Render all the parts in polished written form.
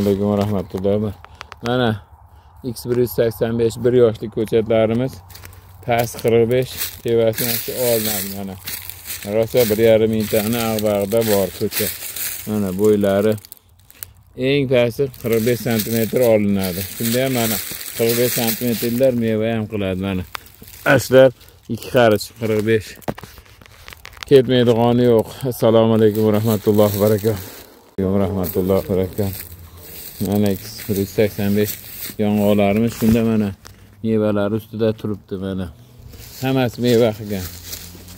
Alaykum va rahmatulloh. Mana X185 bir yoshli ko'chatlarimiz past 45 tepasi olinadi mana. Rosa 1,5 mingtani ag'bag'da bor ko'chat. Mana bo'ylari eng pasti 45 santimetr olinadi. Shunda ham mana 45 santimetrlar meva ham qiladi mana. Ashlar 2 qarich 45. Ketmaydigani yo'q. Assalomu alaykum va rahmatullohi va barakatuh. Va rahmatullohi va barakatuh. Mana X185 yong'oqlarimiz shunda mana mevalari ustida turibdi mana. Hammasi meva qilgan.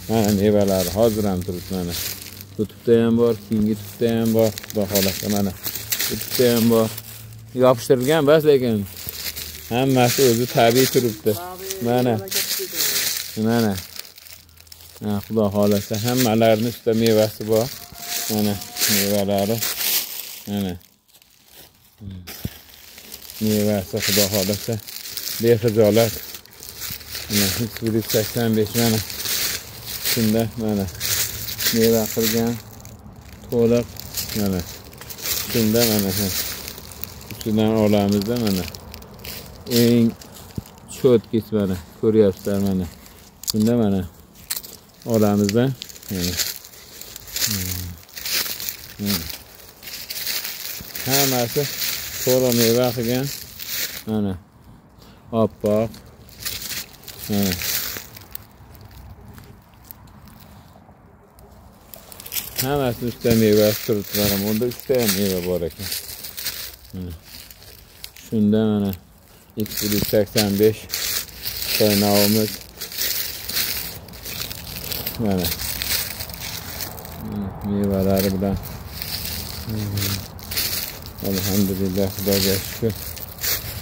Mana mevalari hozir ham turibdi mana. Bu tupda ham bor, keyingi tupda ham bor, xudo xolasa mana. Bu tupda ham bor. Yopishtirilgan bas, lekin hammasi o'zi tabiiy turibdi. Mana. Mana. Xudo xolasa hammalarining ustida mevasi bor. Mana mevalari. Mana. Mevasi xudo xolasa bexijolat. Mana X185 mana. Shunda mana meva qilgan to'liq mana. Shunda mana ustidan olamizda mana. Eng cho'tkisi mana ko'ryapsizlar mana. Shunda mana olamizda mana. Hammasi to'liq meva qilgan. Mana oppoq. Mana. Hammasi ustida mevasi turibdi. Mana bunda uchta ham meva bor ekan. Mana. Shunda mana X185 qaynovimiz. Mana. Mevalari bilan. Alhamdulillah, Xudoga shukr.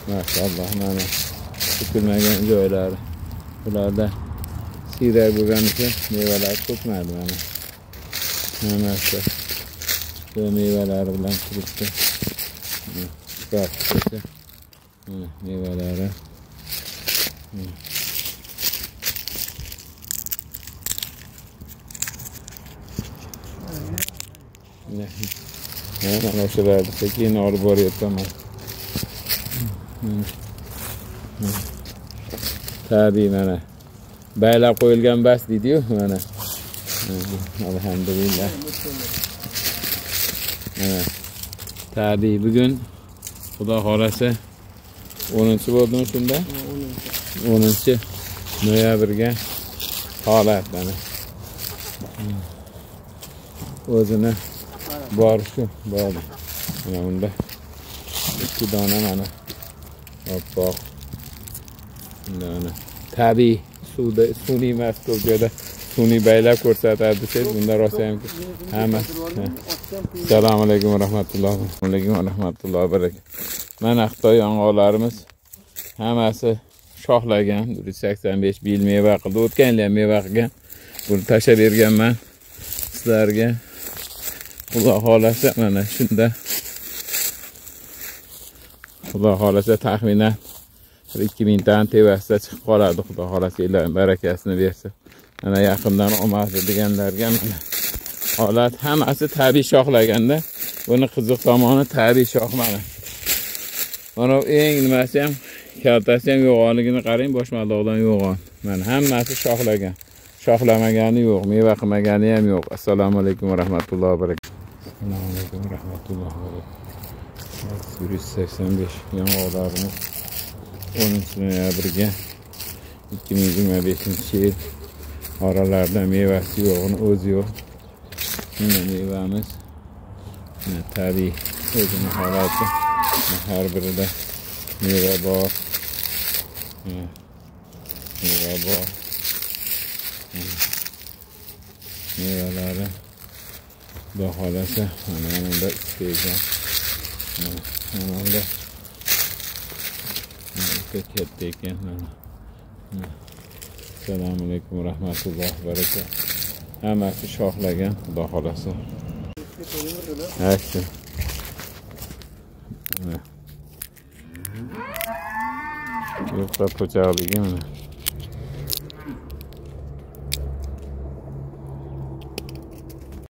Maşallah mana kutilmagan joylari. Bularda siyrak bo'lgani uchun mevalar ko'pmadi mana. Hammasi bu mevalari bilan turibdi. Mana mevalari. Mana o'shalarni sekin olib boryapman. Tabiiy mana. Baylab qo'yilgan bas deydi-yu mana. Alhamdulillah. Mana. Tabiiy bugun Xudo xolasa 10 bo'ldimi shunda? 10 noyabrga holat mana. O'zini bor shu bo'ldi. Mana bunda 2 dona mana oppoq. Bunda mana tabiiy suvda sun'iy emas, ko'p joyda sun'iy baylab ko'rsatadi desangiz, bunda rosa ham hammasi. Assalomu alaykum va rahmatulloh. Alaykum va rahmatulloh va barakatuh. Mana Xitoy yong'oqlarimiz hammasi shoxlagan. 185 yil meva qildi. O'tgan yil ham meva qilgan. Buni tashlab berganman sizlarga. Xudo xolasa mana shunda Xudo xolasa taxminan 2000 tani tevasida chiqib qoladi. Xudo xolasa ilohim barakasini bersin. Mana yaqindan omadi deganlarga mana holat hammasi tabiiy shoxlaganda. Buni qiziq tomoni tabiiy shox mana. Mana eng nimasi ham kaltasi ham yo'g'onligini qarang, boshmaldoqdan yo'g'on. Mana hammasi shoxlagan. Shoxlamagani yo'q, meva qilmagani ham yo'q. Assalomu alaykum va rahmatullohi va barakatuh. Assalomu alaykum va rahmatullohi va barakatuh. 185 yong'oqlarimiz 10 noyabrga 2025 yil oralarida mevasi yo'g'ini o'zi yo'q. Mana mevamiz. Mana tabiiy o'zini holati. Har birida meva bor. Meva bor. Mevalari xudo xolasa mana bunda uchta ekan. Mana bunda ikkita katta ekan mana. Assalomu alaykum va rahmatullohi va barakatuh. Hammasi shoxlagan xudo xolasa. Ha shu. Mana. Yo'qda po'choqligi mana.